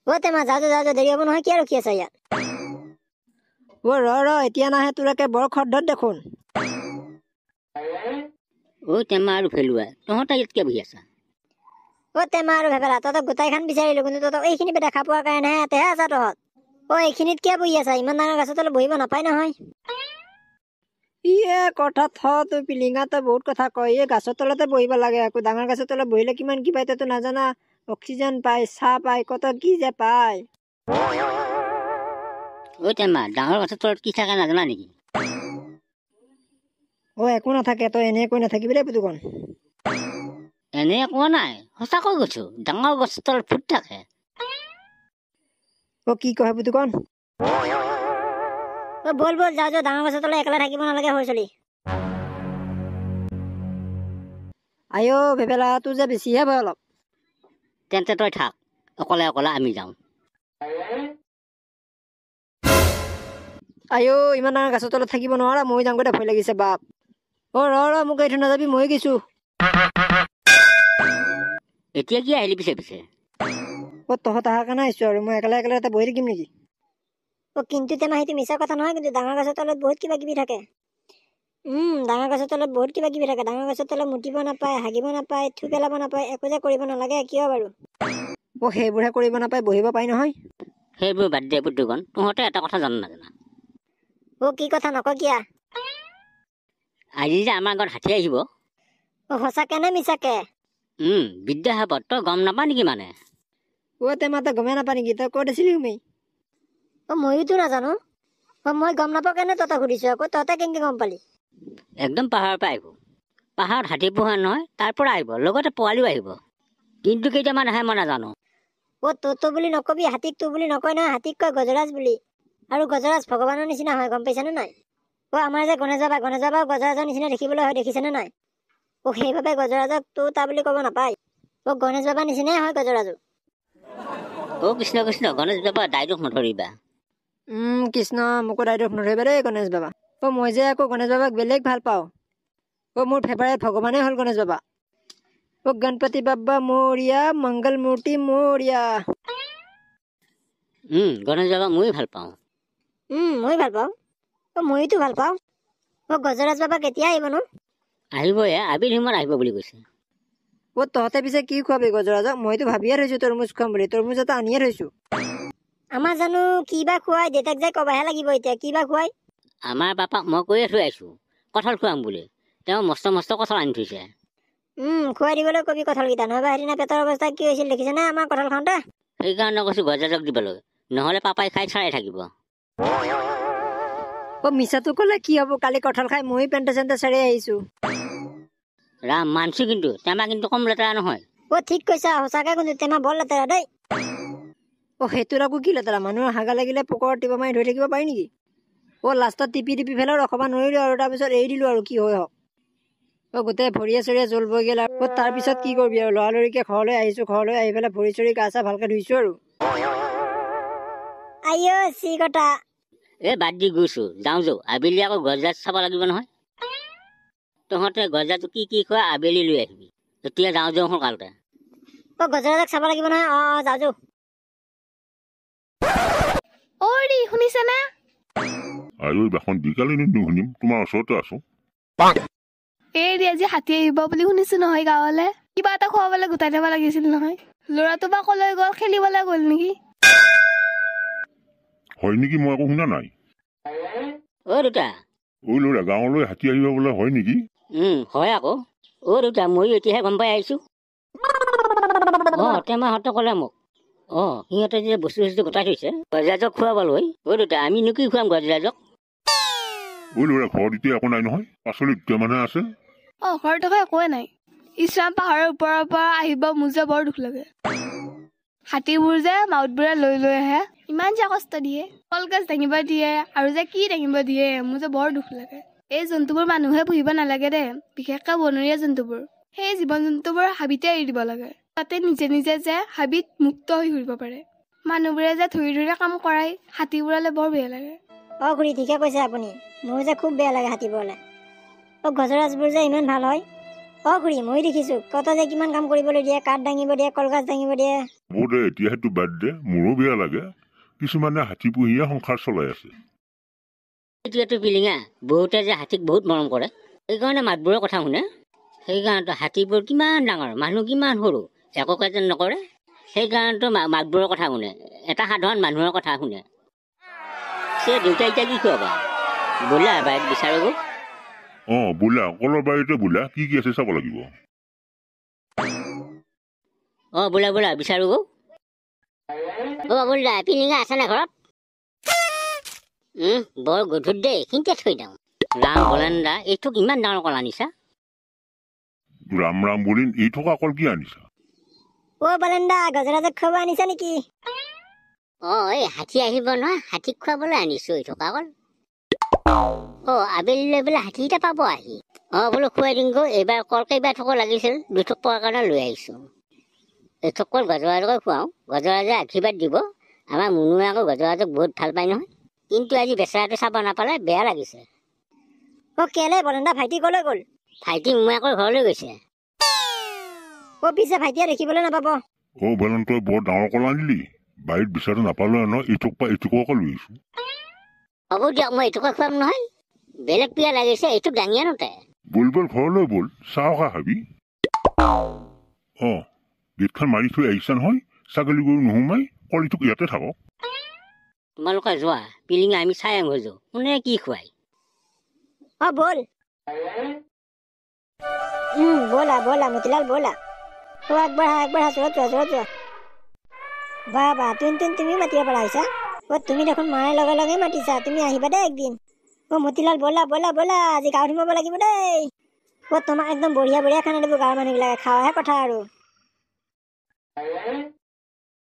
অ' টেমা, যাওঁ যাওঁ যাওঁ, দেৰি হ'ব নহয়, কিয় ৰখি আছা ইয়াত? অ' ৰ ৰ, এতিয়া নাহে, তোৰ একে বৰ খৰধৰ দেখোন। অ' টেমা আৰু ভেলুৱা, তহঁতে ইয়াত কিয় বহি আছা? অ' টেমা আৰু ভেবেলা, তহঁতক গোটেইখন বিচাৰিলো, কিন্তু তহঁতক এইখিনি দেখা পোৱাৰ কাৰণেহে ইয়াতেহে আছা তহঁত। অ' এইখিনিত কিয় বহি আছা? ইমান ডাঙৰ গাছৰ তলত বহিব নাপায় নহয়। ইয়ে কথা থ, তোৰ পিলিঙা, তই বহুত কথা কয়। এই গাছৰ তলতে বহিব লাগে আকৌ, ডাঙৰ গাছৰ তলত বহিলে কিমান কি পায় তইতো নাজানা। অক্সিজেন পায়, চাহ পায়, কত কি যে পায়। অ' টেমা, ডাঙৰ গাছৰ তলত কি থাকে নাজানা নেকি? অ' একো নাথাকে, তই এনেই কৈ নাথাকিবি দেই পুতুকণ। এনেই কোৱা নাই, সঁচাকৈ কৈছো, ডাঙৰ গছৰ তলত ভূত থাকে। অ' কি কয় পুতুকণ? অ' ব'ল ব'ল, যাওঁ যাওঁ, ডাঙৰ গছৰ তলত একেলে থাকিব নালাগে সৰু ছোৱালী। আইঅ ভেবেলা, তোৰ যে বেছিহে ভয় অলপ। তেন্তে তই থাক অকলে অকলে, আমি যাওঁ। আইঅ ইমান ডাঙৰ গাছৰ তলত থাকিব নোৱাৰা, ময়ো যাওঁগৈ দে, ভয় লাগিছে বাপ। অ' ৰ ৰ, মোক এৰি থৈ নাযাবি, ময়ো গৈছো। এতিয়া কি আহিলি পিছে পিছে? অ' তহঁত অহাৰ কাৰণে আহিছো আৰু, মই একেলে একেলে তাতে বহি থাকিম নেকি? অ' কিন্তু টেমা, সেইটো মিছা কথা নহয়, কিন্তু ডাঙৰ গছৰ তলত বহুত কিবা কিবি থাকে। ডাঙৰ গছৰ তলত বহুত কিবা কিবি থাকে। ডাঙৰ গছৰ তলত মুতিব নাপায়, হাগিব নাপায়, থু পেলাব নাপায়, একো যে কৰিব নালাগে, কিয় বাৰু? অ' সেইবোৰহে কৰিব নাপায়, বহিব পাৰি নহয়। সেইবোৰ বাদ দে পুতুকণ, তহঁতে এটা কথা জান নাজানা? অ' কি কথা নক কিয়া? আজি যে আমাৰ ঘৰত হাতী আহিব। অ' সঁচাকে নে মিছাকে? বিদ্যা হ'ব, তই গম নাপা নেকি মানে? অ' টেমা, তই গমেই নাপা নেকি? তই ক'ত আছিলি তুমি? অ' ময়োতো নাজানো। অ' মই গম নাপাওঁ কাৰণে তহঁতক সুধিছো আকৌ, তহঁতে কেনেকে গম পালি? একদম পাহাৰৰ পৰা আহিব, পাহাৰত হাতী পোহা নহয়, তাৰ পৰা আহিব, লগতে পোৱালিও আহিব, কিন্তু কেইটামান আহে মই নাজানো। অ' তোৰ বুলি নকবি, হাতীক তোৰ বুলি নকয় নহয়, হাতীক কয় গজৰাজ বুলি, আৰু গজৰাজ ভগৱানৰ নিচিনা হয়, গম পাইছানে নাই? অ' আমাৰ যে গণেশ বাবা, গণেশ বাবাও গজৰাজৰ নিচিনা দেখিবলৈ হয়, দেখিছেনে নাই? অ' সেইবাবে গজৰাজক তোৰ তা বুলি ক'ব নাপায়। অ' গণেশ বাবাৰ নিচিনাই হয় গজৰাজো। অ' কৃষ্ণ কৃষ্ণ, গণেশ বাবা দায় দোষ নধৰিবা। কৃষ্ণ, মোকো দায় দোষ নধৰিবা দেই গণেশ বাবা। অ' মই যে আকৌ গণেশ বাবাক বেলেগ ভাল পাওঁ। অ' মোৰ ফেভাৰেট ভগৱানেই হ'ল গণেশ বাবা। অ' গণপতি বাবা মৰিয়া, মংগল মূৰ্তি মৰিয়া। গণেশ বাবা ময়ো ভাল পাওঁ। ময়ো ভাল পাওঁ। অ' ময়োতো ভাল পাওঁ। অ' গজৰাজ বাবা কেতিয়া আহিবনো? আহিবয়ে, আবেলি সময়ত আহিব বুলি কৈছে। অ' তহঁতে পিছে কি খুৱাবি গজৰাজক? মইতো ভাবিয়ে থৈছো তৰমুজ খুৱাম বুলি, তৰমুজ এটা আনিয়ে থৈছো। আমাৰ জানো কি বা খুৱাই, দেউতাক যাই কবাহে লাগিব এতিয়া কি বা খুৱাই। আমাৰ পাপাক মই কৈয়ে থৈ আহিছো কঁঠাল খুৱাম বুলি, তেওঁ মস্ত মস্ত কঁঠাল আনি থৈছে। খুৱাই দিবলৈ কবি কঁঠালকেইটা, নহ'বা সেইদিনা পেটৰ অৱস্থা কি হৈছিল দেখিছেনে আমাৰ কঁঠাল খাওঁতে? সেইকাৰণে কৈছো গজৰাজক দিবলৈ, নহ'লে পাপাই খাই চাই থাকিব। অ' মিছাটো ক'লে কি হ'ব, কালি কঁঠাল খাই ময়ো পেণ্টে চেণ্টে চেৰাই আহিছো। ৰাম মানছো, কিন্তু টেমা কিন্তু কম লেতেৰা নহয়। অ' ঠিক কৈছা, সঁচাকে কিন্তু টেমা বৰ লেতেৰা দেই। অ' সেইটোৰ আকৌ কি লেতেৰা, মানুহৰ হাগা লাগিলে পোকৰত টিপা মাৰি ধৰি থাকিব পাৰি নেকি? অ' লাষ্টত টিপি টিপি পেলাই ৰখাব নোৱাৰিলো আৰু, তাৰপিছত এৰি দিলো আৰু কি হয় হওক। অ' গোটেই ভৰিয়ে চৰিয়ে জোল বৈ গ'ল আৰু। অ' তাৰপিছত কি কৰিবি আৰু, লৰালৰিকে ঘৰলৈ আহিছো, ঘৰলৈ আহি পেলাই ভৰি চৰি গা চা ভালকে ধুইছো আৰু। আইঅ' চিকটা। এই বাদ দি গৈছো, যাওঁ যাওঁ, আবেলি আকৌ গজৰাজ চাব লাগিব নহয়। তহঁতে গজৰাজটো কি কি খোৱা আবেলি লৈ আহিবি, এতিয়া যাওঁ যাওঁ সোনকালতে। অ' গজৰাজক চাব লাগিব নহয়। অ' অ' যাওঁ যাওঁ। অ' শুনিছেনে? আইঐ বাসন্তী, কালিনো নুশুনিম, তোমাৰ ওচৰতে আছো। এই আজি হাতী আহিব বুলি শুনিছো নহয় গাঁৱলে, কিবা এটা খুৱাবলৈ গোটাই থব লাগিছিল নহয়। ল'ৰাটো বা কলৈ গ'ল, খেলিবলৈ গ'ল নেকি? হয় নেকি, মই একো শুনা নাই। অ' দেউতা। অ' ল'ৰা, গাঁৱলৈ হাতী আহিব বোলে, হয় নেকি? হয় আকৌ। অ' দেউতা, ময়ো এতিয়াহে গম পাই আহিছো। অ' টেমাহঁতে ক'লে মোক, অ' সিহঁতে যে বস্তু চস্তু গোটাই থৈছে গজৰাজক খুৱাবলৈ। অ' দেউতা, আমিনো কি খুৱাম গজৰাজক? অ' ল'ৰা, ঘৰত এতিয়া একো নাই নহয়, পাচলি দুটামানহে আছে। অ' ঘৰত দেখোন একোৱে নাই। ইছলাম পাহাৰৰ ওপৰৰ পৰা আহিব, মোৰ যে বৰ দুখ লাগে। হাতীবোৰ যে মাউতবোৰে লৈ লৈ আহে, ইমান যে কষ্ট দিয়ে, কলগছ দাঙিব দিয়ে আৰু যে কি দাঙিব দিয়ে, মোৰ যে বৰ দুখ লাগে। এই জন্তুবোৰ মানুহে পুহিব নালাগে দেই, বিশেষকৈ বনৰীয়া জন্তুবোৰ। সেই জীৱ জন্তুবোৰ হাবিতে এৰি দিব লাগে, তাতে নিজে নিজে যে হাবিত মুক্ত হৈ ঘূৰিব পাৰে। মানুহবোৰে যে ধৰি ধৰি কাম কৰাই হাতীবোৰলৈ বৰ বেয়া লাগে। অ' খুৰী, ঠিকে কৈছে আপুনি, মোৰো যে খুব বেয়া লাগে হাতীবোৰলৈ। অ' গজৰাজবোৰ যে ইমান ভাল হয়, অ খুৰী, ময়ো দেখিছোঁ কত যে কিমান কাম কৰিবলৈ দিয়ে, কাঠ দাঙিব দিয়ে, কলগছ দাঙিব দিয়ে। হ'ব দে, এতিয়া সেইটো বাদ দে, মোৰো বেয়া লাগে। কিছুমানে হাতী পুহিয়ে সংসাৰ চলাই আছে। এতিয়াতো পিলিঙা বহুতে যে হাতীক বহুত মৰম কৰে, সেইকাৰণে মাতবোৰৰ কথা শুনে। সেইকাৰণেতো হাতীবোৰ কিমান ডাঙৰ, মানুহ কিমান সৰু, একোকে যেন নকৰে। সেইকাৰণেতো মাতবোৰৰ কথা শুনে, এটা সাধাৰণ মানুহৰ কথা শুনে। সে দেউতা এতিয়া কি খুৱাবা? বোলা বাইক বিচাৰো। অঁ বোলা, কলৰ বাৰীতে বোলা, কি কি আছে চাব লাগিব। অঁ বোলা বোলা বিচাৰো। অ বাবুল দা, পিলিঙা আছেনে ঘৰত? বৰ গধুৰ দেই, এইখিনিতে থৈ দিওঁ। ৰাম বলেন দা, এইটোক ইমান ডাঙৰ কল আনিছা? ৰাম ৰাম বুলি এই থকা কল কি আনিছা? অ বলেন দা, গজৰাজক খুৱাব আনিছা নেকি? অ এই হাতী আহিব নহয়, হাতীক খুৱাবলৈ আনিছো এই থকা কল। অ আবেলিলৈ বোলে হাতীকেইটা পাব আহি। অ বোলো খুৱাই দিমগৈ। এইবাৰ কল কেইবা থোকো লাগিছিল, দুথোক পোৱাৰ কাৰণে লৈ আহিছো। এইথোক কল গজৰাজকে খুৱাওঁ, গজৰাজে আশীৰ্বাদ দিব। আমাৰ মুনুৱে আকৌ গজৰাজক বহুত ভাল পায় নহয়, কিন্তু আজি বেচেৰাটো চাব নাপালে বেয়া লাগিছে। অ কেলে বলেন দা, ভাইটি কলৈ গ'ল? ভাইটি মোমায়েকৰ ঘৰলৈ গৈছে। অ পিছে ভাইটিয়ে দেখিবলৈ নাপাব। অ বলেন, তই বৰ ডাঙৰ কল আনিলি, বাৰীত বিচাৰি নাপালো নহয়, এইটোক পৰা এইটোককে লৈ আহিছো। হ'ব দিয়ক, মই এইটোকে খুৱাম নহয়, বেলেগ পিয়া লাগিছে এইটোক দাঙি আনোতে। বল বল ঘৰলৈ বল, চাহ খা খাবি। অ গেটখন মাৰি থৈ আহিছা নহয়, ছাগলী গৰু নোসোমাই, কলিটোক ইয়াতে থাকক। তোমালোকে যোৱা পিলিঙা, আমি চাই আহোঁ যোৱা কোনে কি খুৱাই। অ বল, ব'লা ব'লা মতিলাল ব'লা। অ আগবাঢ়া আগবাঢ়া, চৰত যোৱা চৰত যোৱা। বা বা তুন তুন, তুমিও মাতিব পৰা হৈছা। অ তুমি দেখোন মাৰ লগে লগে মাতিছা, তুমি আহিবা দেই একদিন। অ মতিলাল ব'লা ব'লা ব'লা, আজি গাঁৱত সোমাব লাগিব দেই। অ তোমাক একদম বঢ়িয়া বঢ়িয়া খানা দিব গাঁৱৰ মানুহবিলাকে, খোৱাহে কথা আৰু।